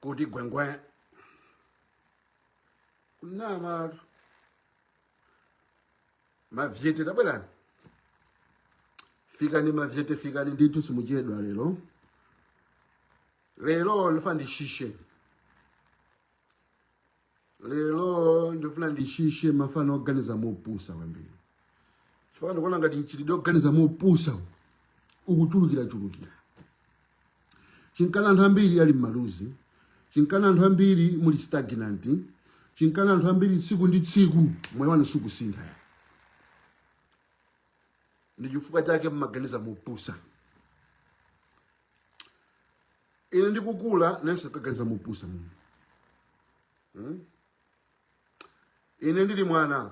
Kuti gwengwe kunama mavyete, tabwerani, fikani mavyete, fikani ndithu, simuchedwa lero. Lero ndifuna ndishishe, lero ndifuna ndishishe mafana oganiza mopusa kwambiri, chifukwa ndikuona ngati mchitidwe oganiza mopusa ukuchulukirachulukira. Chinkana anthu ambiri ali mmaluzi, chinkana anthu ambiri muli stagnant, chinkana anthu ambiri tsiku ndi tsiku moyo wanu sukusintha ya, ndi chifukwa chake mmaganiza mopusa. Ine ndikukula nanso ndikaganiza mopusa muno. Ine ndili mwana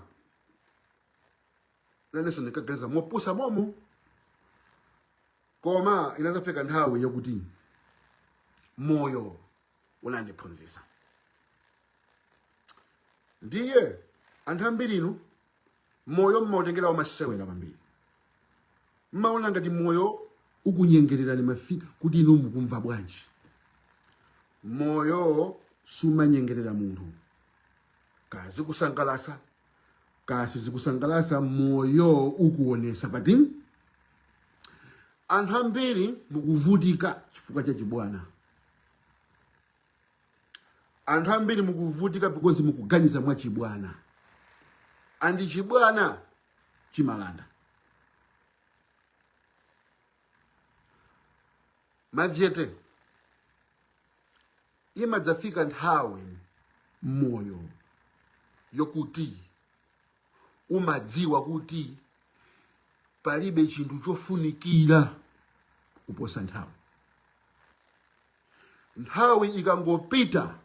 nanenso ndikaganiza mopusa momo, koma inazafika nthawi yakuti moyo unandiphunzitsa. Ndiye anthu ambiri inu moyo mmautengera wamasewera kwambiri, mmaona ngati moyo ukunyengererani mafi kuti inu mukumva bwanji. Moyo sumanyengerera munthu, kazikusangalasa kasi zikusangalasa, moyo ukuonesa pati. Anthu ambiri mukuvutika chifukwa cha chibwana. Anthu ambiri mukuvutika because mukuganiza mwa chibwana, and chibwana chimalanda. Mavyete, imadzafika nthawi mmoyo yokuti umadziwa kuti palibe chinthu chofunikira kuposa nthawi. Nthawi ikangopita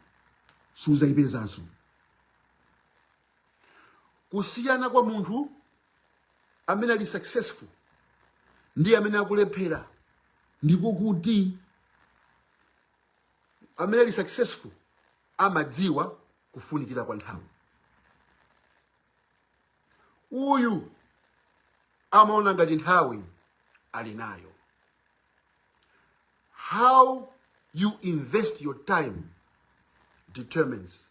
suzayipezanso. Kusiyana kwa munthu amene ali successful ndi amene akulephera ndiko kuti amene ali successful amadziwa kufunikira kwa nthawi. Uyu amaona ngati nthawi ali nayo. How you invest your time determines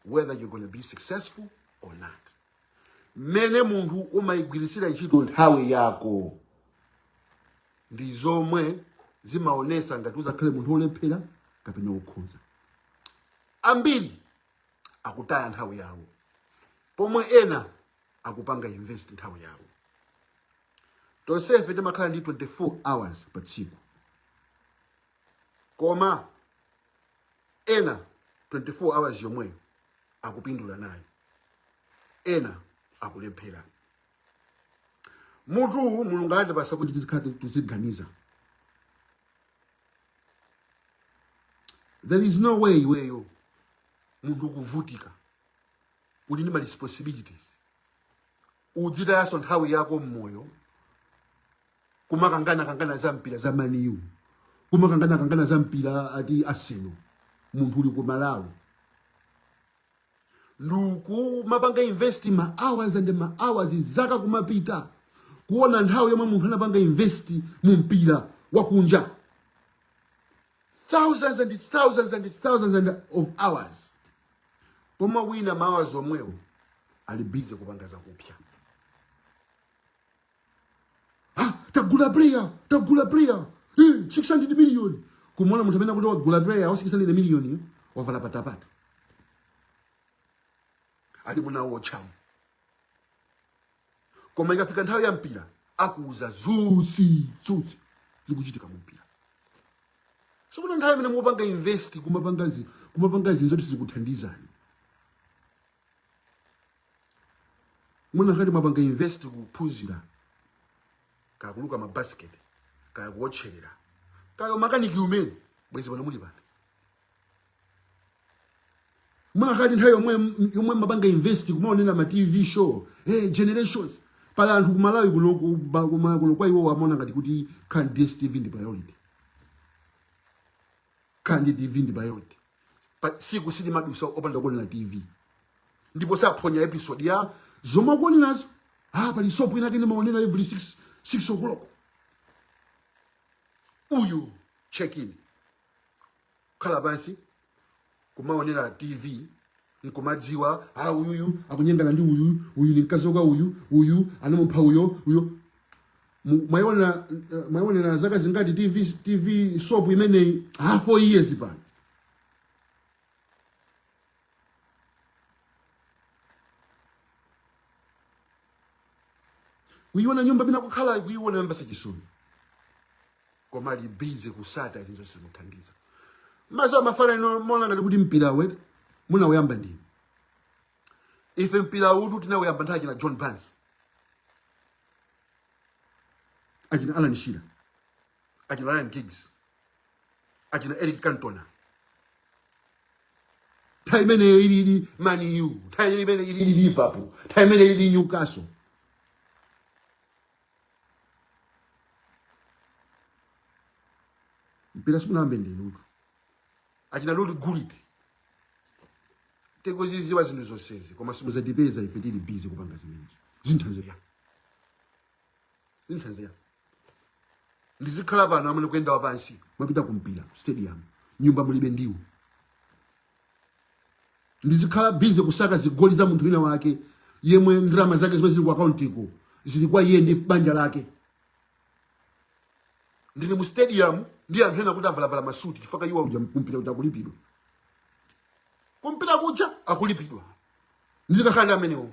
whether you're going to be successful or not. Mmene munthu umayigwiritsira ntchito nthawi yako ndi zomwe zimaonesa ngati uzakhale munthu wolephera kapena wokhonza. Ambiri akutaya nthawi yawo, pomwe ena akupanga invest nthawi yawo. Tonsefe timakhala ndi 24 hours pa tsiku, koma ena 24 hours yomweyo akupindula nayo, ena akulephera. Mutu Mulungu anatipasa kuti tizikhala tiziganiza. There is no way iweyo munthu ukuvutika, uli ndi ma responsibilities, udzitayaso nthawi yako mmoyo kumakangana kangana za mpira za Man U, kumakangana kangana za mpira ati Arsenal. Munthu uli ku Malawi ndikumapanga invest ma hours and ma hours, zaka kumapita, kuona nthawi yomwe munthu anapanga invest mu mpira wakunja, thousands and thousands and thousands and of hours, pomwe wina ma hours omwewo ali busy kupanga zakupya. Ah, tagula player, tagula player, 600 million. Kumuona munthu amene akuti wagula player wa 600 million wavala patapata, ali munawotchamu, koma ikafika nthawi ya mpira akuuza zonse zonse zikuchitika mu mpira. So kuna nthawi imene mukupanga invest kumapanga zinthu zoti zikuthandizani. Munakati mwapanga invest kuphunzira, kaya kuluka mabasket, kaya kuwotcherera, kaya makaniki umene bwezi pano muli pano. Munakati nthawi yomwe mapanga invest kumaonera ma TV show, hey, Generations. Pala anthu kumalawi kuno kuno kwa iwo amaona ngati kuti khan DStv ndi priority, khan TV ndi priority. Pa siku silimadusa opanda kuonera TV, ndipo saphonya episode ya zomwe akuonerazo. Ah, pali soap inake ndimaonera every 6 o'clock. Uyu check in, khala pansi. Kumaonera TV nkumadziwa, ah, uyuyu akunyengana ndi uyu, uyu ni mkazi wa uyu, uyu anamupha uyo, uyo. Mwaionera zaka zingati TV soap imeneyi? Ah, 4 years pano. Kuiona nyumba bina kukhala kuiona yomvetsa chisoni, koma ali busy kusata zinthu zimuthandiza mazo amafana ino. Mona ngati kuti mpira wetu munawuyamba ndinu. Ife mpira utu tinawuyamba nthawi achina John Barnes, achina Alan Shearer, achina Ryan Giggs, achina Eric Cantona. Nthawi imeneyo ilili Man U, nthawi imene ilili Liverpool, nthawi imene ilili Newcastle. Mpira simunayambe ndinutu, achina Ruud Gullit. Tikuziziwa zinthu zonsezi, koma simuzatipeza ife tili busy kupanga zimenezo. Zinthanzeya, zinthanzeya ndizikhala pano amene kuyenda wapansi, mapita kumpira ku stadium, nyumba mulibe ndiwo. Ndizikhala busy kusaka zigoli za munthu wina wake yemwe ndalama zake zimene zili ku akaunti zili kwa iye ndi banja lake. Ndili mu stadium ndi anthu ena kuti avalavala masuti chifukwa iwo uja kumpira kuja akulipidwa, kumpira kuja akulipidwa. Ndizikakhala ndi amenewo,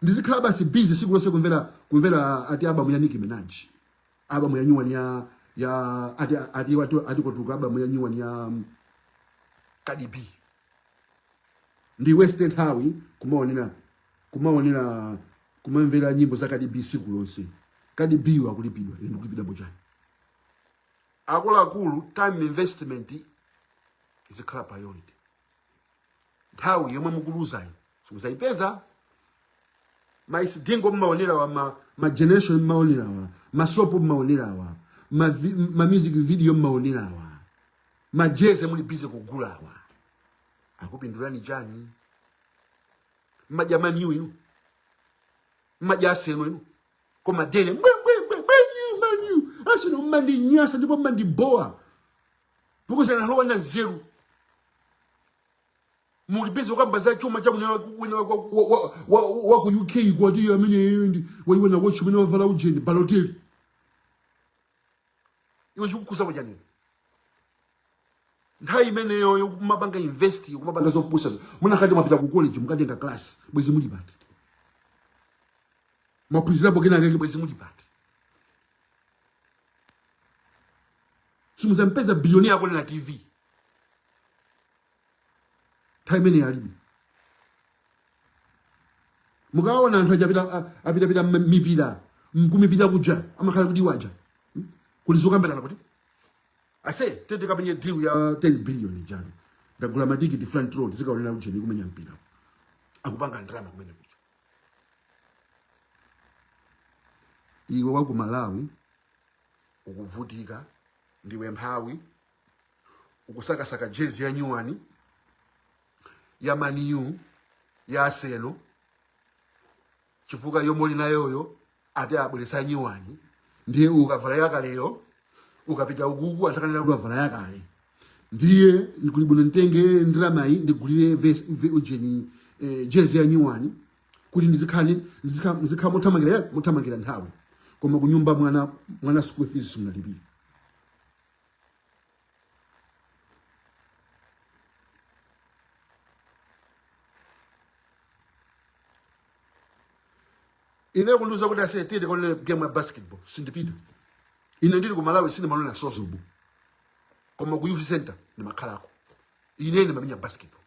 ndizikhala basi busy siku lonse kumvera ati album ya Nicki Minaj, album ya new one ya ati kwatuluka album ya new one ya Cardi B. Ndi waste nthawi kumaonera kumamvera nyimbo za Cardi B siku lonse. Cardi B yo akulipidwa, ine ndikulipidwa bojani? Akuluakulu, time investment izikhala priority. Nthawi yomwe mukuluzayi simuzayipeza. Maisidingo mmaonera wa ma generation mmaonera wa ma soap mmaonera wa ma music video mmaonera wa majeze muli busy kugula wa akupindulani chani? Mmadya Man U inu, mmadya Arsenal inu, koma dele mbwe mbwe mbwe Man U, Man U, Arsenal, mmandinyasa ndipo mmandibowa because analowa na nzeru. Muli busy kukamba za chuma cha mwina wina wa ku UK kwati amene ndi waiwona watch umene wavala ujeni Balotelli. Iwe chikukhuza kwa chani? Nthawi imeneyo yokumapanga invest, yokumapanga zopusa, munakati mwapita ku college mukatenga class, bwezi muli pati? Mwaphunzirapo kenakake, bwezi muli pati? Simuzampeza billionaire akonena TV nthawi imene alibe. Mukaona anthu aja apitapita mipira kumipira kuja, amakhala kuti waja kuli zokambirana kuti ase tete kamenye deal ya 10 billion jano, ndagula matikiti front row, tizikaonera ujeni kumenya mpira, akupanga ndalama kumene kuja. Iwe wa ku Malawi ukuvutika, ndiwe mphawi, ukusakasaka jezi ya nyuwani ya Man U, ya Arsenal, chifukwa yomwe uli nayoyo ati abweresa nyuwani, ndiye ukavala yakaleyo ukapita ukuku anthu akanena kuti wavala yakale, ndiye ndikuli bwino nditenge ndalamayi ndigulire ujeni jezi ya nyuwani kuti ndizikhala mothamangira nthawi. Koma kunyumba mwana school fees simunalipire. Ine kundiuza kuti ase tiye tikaonere game ya basketball, sindipita. Ine ndili ku Malawi sindimaonera sozobu, koma ku youth center ndimakhalako, ine ndimamenya basketball.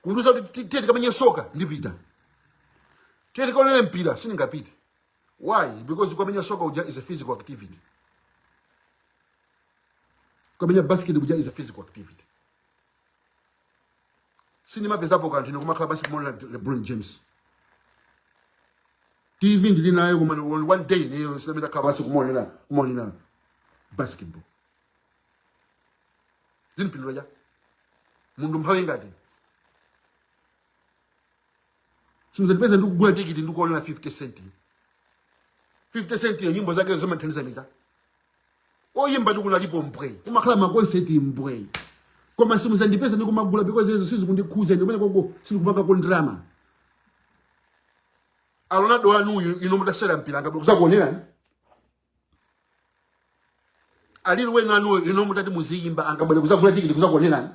Kundiuza kuti tiye tikamenye soka, ndipita. Tiye tikaonere mpira, sindingapite. Why? Because kumenya soka uja is a physical activity, kumenya basket uja is a physical activity. Sindimapezapo kanthu ine kumakhala basi kumaonera LeBron James. TV ndili nayo, koma only one day ineyo sinamene basi kumaonera basketball. Zinipindula ja munthu mphawi ngati simuzandipeza ndikugula tikiti ndikuonera 50 Cent. 50 Cent yo nyimbo zake zimathandiza miza. Oyimba ndikunalipo mbwe, kumakhala makonseti mbwe, koma simuzandipeza ndikumagula because izo sizikundikhuza ine. Kumene koko sindikupangako ndalama. A Ronaldo anuyu inu mutasewera mpira angabwere kuzakuonerani? A Lil Wayne anuyu inu mutati muziyimba angabwere kuzagula tikiti kuzakuonerani?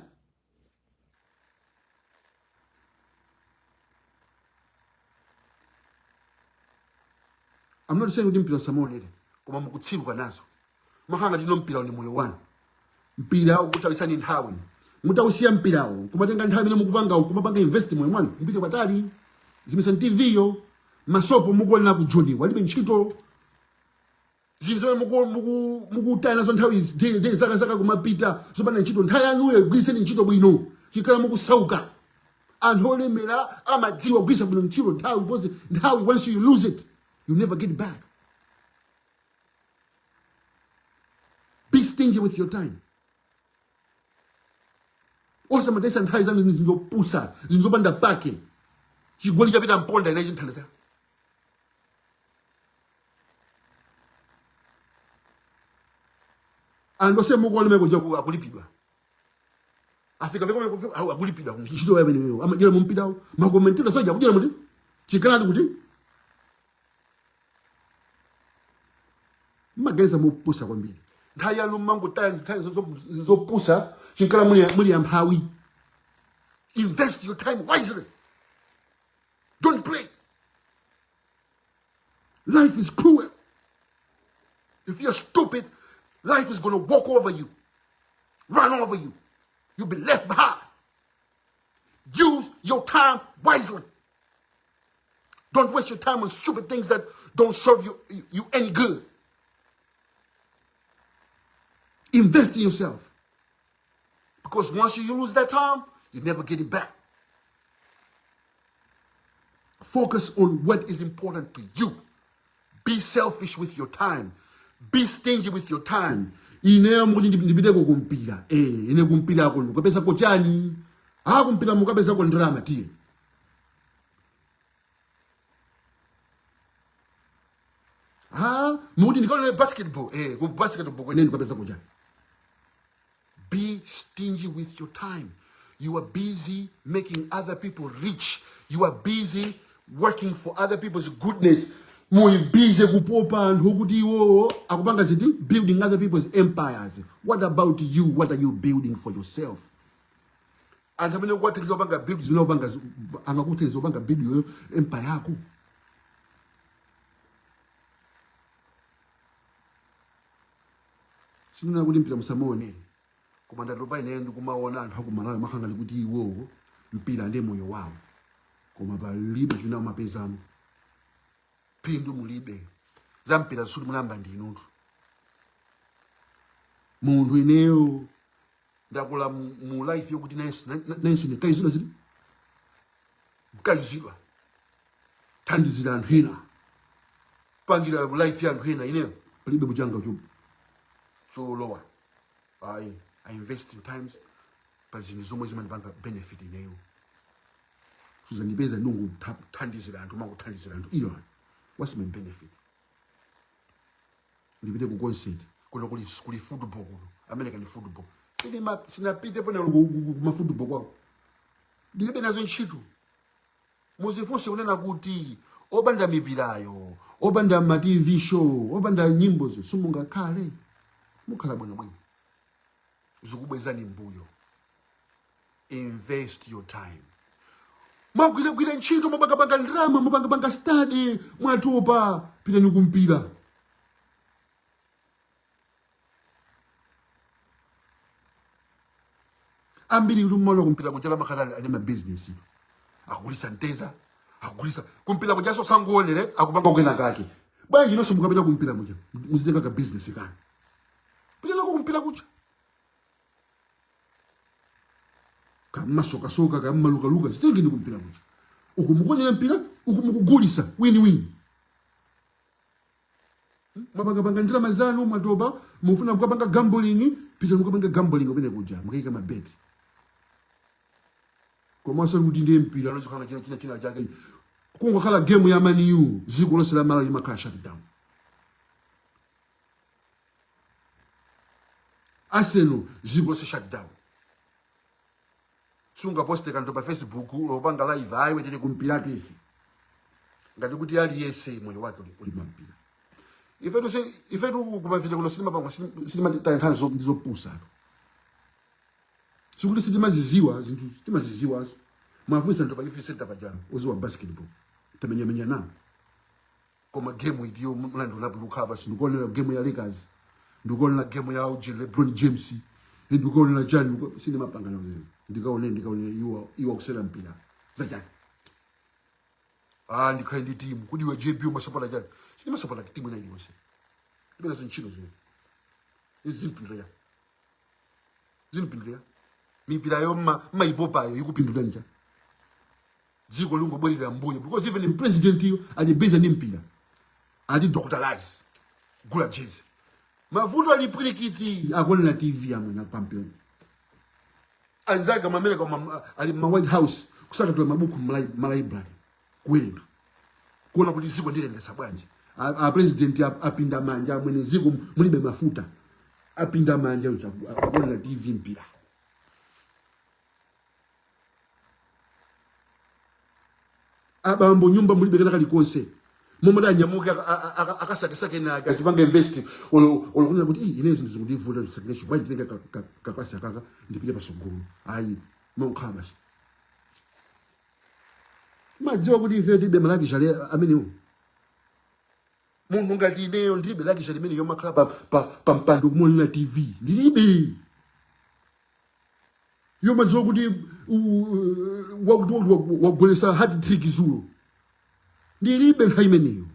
I'm not saying kuti mpira usamaonere, koma mukutsiruka nazo. Makhala ngati ino mpira ndi moyo wanu. Mpira ukuthawisani nthawi. Mutausiya mpirawo, kumatenga nthawi imene mukupangawo, kumapanga invest moyo mwanu, mupite patali. Zimisani TV yo, masopo mukuonera ku Joni, walibe ntchito. Zinthu zimene mukutaya nazo nthawi daily, zaka zaka kumapita zopanda ntchito. Nthawi yanuyo igwiritseni ntchito bwino, chikhala mukusauka. Anthu olemera amadziwa kugwiritsa bwino ntchito nthawi, because nthawi, once you lose it, you never get back. Be stingy with your time. Osamatayisa nthawi zanu zinthu zopusa, zinthu zopanda pake. Chigoli chapita mponda ine chinthandiza. Anthu onse mukuona kuja akulipidwa, afika veko au akulipidwa ntchito yawo imeneyo, amadyera mu mpirawo. Ma commentator soja akudyera muti chikalati kuti mmaganiza mopusa kwambiri. Nthawi yanu mmangotaya nthawi zopusa, chinkala muli amphawi. Invest your time wisely. Don't play. Life is cruel. If you're stupid, life is going to walk over you, run over you. You'll be left behind. Use your time wisely. Don't waste your time on stupid things that don't serve you any good. Invest in yourself. Because once you lose that time, you never get it back. Focus on what is important to you. Be selfish with your time. Be stingy with your time. Ineyo mukuti ndipiteko kumpira. Ine kumpirako ndikapezako chani? Ah, kumpira mukapezako ndalama tiye. Ah, mukuti ndikaone basketball. Ku basketball kwene ndikapezako chani? Be stingy with your time. You are busy making other people rich. You are busy working for other people's goodness. Muli busy kupopa anthu okuti iwowo akupanga ziti, building other people's empires. What about you? What are you building for yourself? Anthu amene ukuwathandiza kupanga build zimene kupanga angakuthandiza kupanga build yoyo empire yako? Sinena kuti mpira musamaonere, koma ndatopa ineyo ndikumaona anthu aku Malawi makhala ngati kuti iwowo mpira ndiye moyo wawo, koma palibe chimene amapezamo, phindu mulibe. Za mpira zisuti munayamba ndi inutu. Munthu ineyo ndakula mu life yokuti nayenso ndinkaizidwa ziti mkaizidwa thandizira anthu ena, pangira life ya anthu ena. Ineyo palibe kuchanga cholowa. I invest in times pa zinthu zomwe zimandipanga benefit ineyo. Suzandipeza ndikuthandizira anthu, makuthandizira anthu iyo. What's my benefit? Ndipite ku concert kuno kuli football kuno, American football. Sinapitepo na kuma football kwawo, ndilibe nazo ntchito. Muzifunse kunena kuti opanda mipirayo, opanda ma TV show, opanda nyimbozo, simungakhale mukhala bwinobwino. Zikubwezani mbuyo. Invest your time. Mwagwiragwira ntchito, mwapangapanga ndalama, mwapangapanga study, mwatopa, pitani kumpira. Ambiri kuti mmaona kumpira kuchala makhala ali mabizinesi, akugulisa mteza, akugulisa kumpira kujaso, sanguonere akupanga kukena kake. Bwanji nonso mukapita kumpira muja muzitenga ka business kani? Pitanako kumpira kuja, kammasokasoka, kammalukaluka, zitengeni kumpira kuja. Uku mukuonera mpira, uku mukugulisa, win win. Mwapangapanga ndalama zanu, mwatopa, mukufuna mukapanga gambling, pita mukapanga gambling kumene kuja, mukayika mabeti. Komanso kuti ndiye mpira lozikhala china china china chake, kungokhala game ya Man U, dziko lonse la Malawi limakhala shut down. Arsenal, dziko lonse shutdown. Sungaposte kanthu pa Facebook lopanga live, ayiwe, tili kumpiratu ife, ngati kuti aliyense moyo wake uli mampira. Ifetu kumavile kuno sitimapanga, sitimataya nthawi ndi zopusa. Sikuti sitimaziziwa zinthu, timaziziwazo. Mwafunsa anthu pa youth center paja oziwa basketball, tamenyamenya nawo. Koma game iliyo mlando lapuluka apa, sindikuonera game ya Lakers, ndikuonera game ya uji LeBron James, ndikuonera chani, sindimapanga nawo zinthu. Ndikaone iwo akusewera mpira zachani. Ah, ndikhale ndi timu kuti iwe JB umasapota chani? Sindimasapota timu ina iliyonse. Ndipeza ntchito zimene zimpindulira, zimpindulira mipirayo mmayipopayo ikupindulira chani? Dziko lingobwerera mbuyo because even president iyo ali busy ndi mpira, ati Dr. Laz gula jezi, mavuto ali pwirikiti, akuonera TV amwene pampira. Anzake mu America ali ma White House kusakatula mabuku ma library kuwerenga, kuona kuti dziko ndilendesa bwanji. A president apinda manja amwene, dziko mulibe mafuta, apinda manja uja akuonera TV mpira. Abambo nyumba mulibe kena kalikonse, momwe anyamuke akasakesake nake azipanga invest olo kunena kuti, "Ii, ine zinthu zikundivuta, ndisakirecho bwanji, nditenge kaklasi akaka ndipite pasogolo." Ayi, monkhala basi. Madziwa kuti ife tilibe ma luxury amenewo. Munthu ngati ineyo ndilibe luxury imene yomakhala pa mpando kumuonera TV, ndilibe. Yomadziwa kuti wakuti wagolesa hat trick zulo, ndilibe nthawi imeneyo.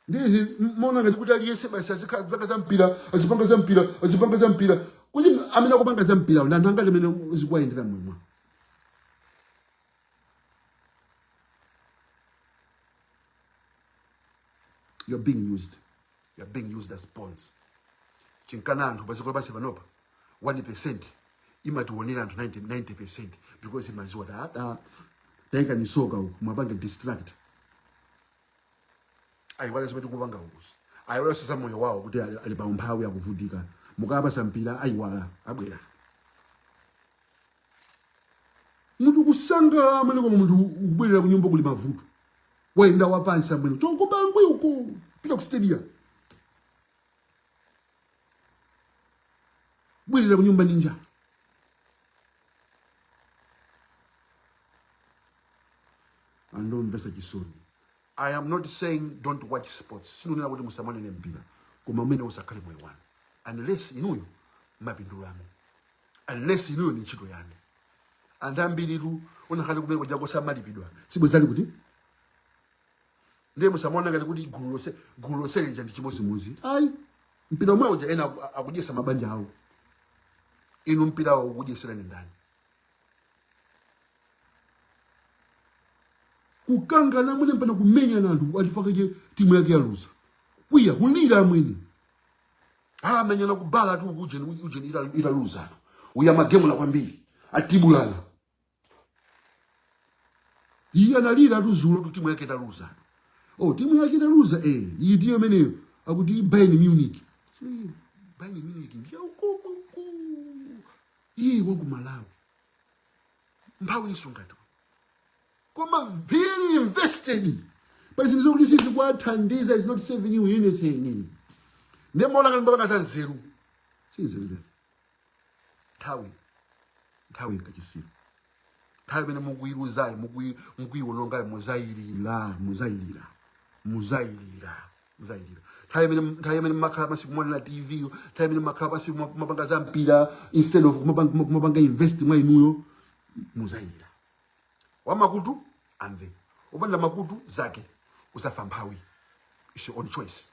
Ndizi mona ngati kuti aliyense basi azipanga za mpira, azipanga za mpira, azipanga za mpira. Kuti amene akupanga za mpira ndi anthu angati amene zikuwayendera mwemwa? You're being used. You're being used as pawns. Chinkana anthu padziko lapansi panopa 1% imationera anthu 90, 90% because imaziwa ta tayika nisoka uku mwapange distract, ayiwala zimene tikupanga uku, ayiwala za moyo wawo kuti ali pa umphawi, akuvutika. Mukapasa mpira ayiwala, abwera munthu kusangalala amene, koma munthu ukubwerera ku nyumba kuli mavuto, wayenda wapansi amwene, choko bangwe uko, pita ku stadium, bwerera ku nyumba ninja. Andomvesa chisoni. I am not saying don't watch sports, sinunena kuti musamonere mpira, koma umene usakhale moyo wanu unless inuyo mapindulamo, unless inuyo ni ntchito yanu. Anthu ambiritu unakhale kumene kuja kosamalipidwa sibwezali kuti ndiye musamaona ngati kuti gulu lonse lija ndi chimodzimodzi, ayi. Mpira omwe uja ena akudyesa mabanja awo, inu mpirawo ukudyeserani ndani? Kukangana amwene, mpana kumenyana anthu atifakache timu yake yaluza, kwiya, kulira amwene, amenyana kubala tu ujeni ujeni italuza tu uya magemula kwambiri, atibulana. Iye analira tu zulo tu timu yake italuza. Oh, timu yake italuza, eh, iyi ndiyo imeneyo akuti Bayern Munich. Si, Bayern Munich ndiyo uko uko, iye waku Malawi mphawi isungati, koma very invested pa zinthu zokuti sizikuwathandiza, is not saving you anything. Ndiye maona ngati mbapanga za nzeru, si nzeru. Nthawi, nthawi nkachisiru. Nthawi imene mukuiluzayi, mukuiwonongayi, muzayilira, muzayilira, muzayilira, muzayilira. Nthawi imene mmakhala pansi kumonera TV, nthawi imene mmakhala pansi kumapanga za mpira instead of kumapanga invest mwa inuyo, muzayilira. Wamakutu amve, opanda makutu zake, usafa mphawi. It's your own choice.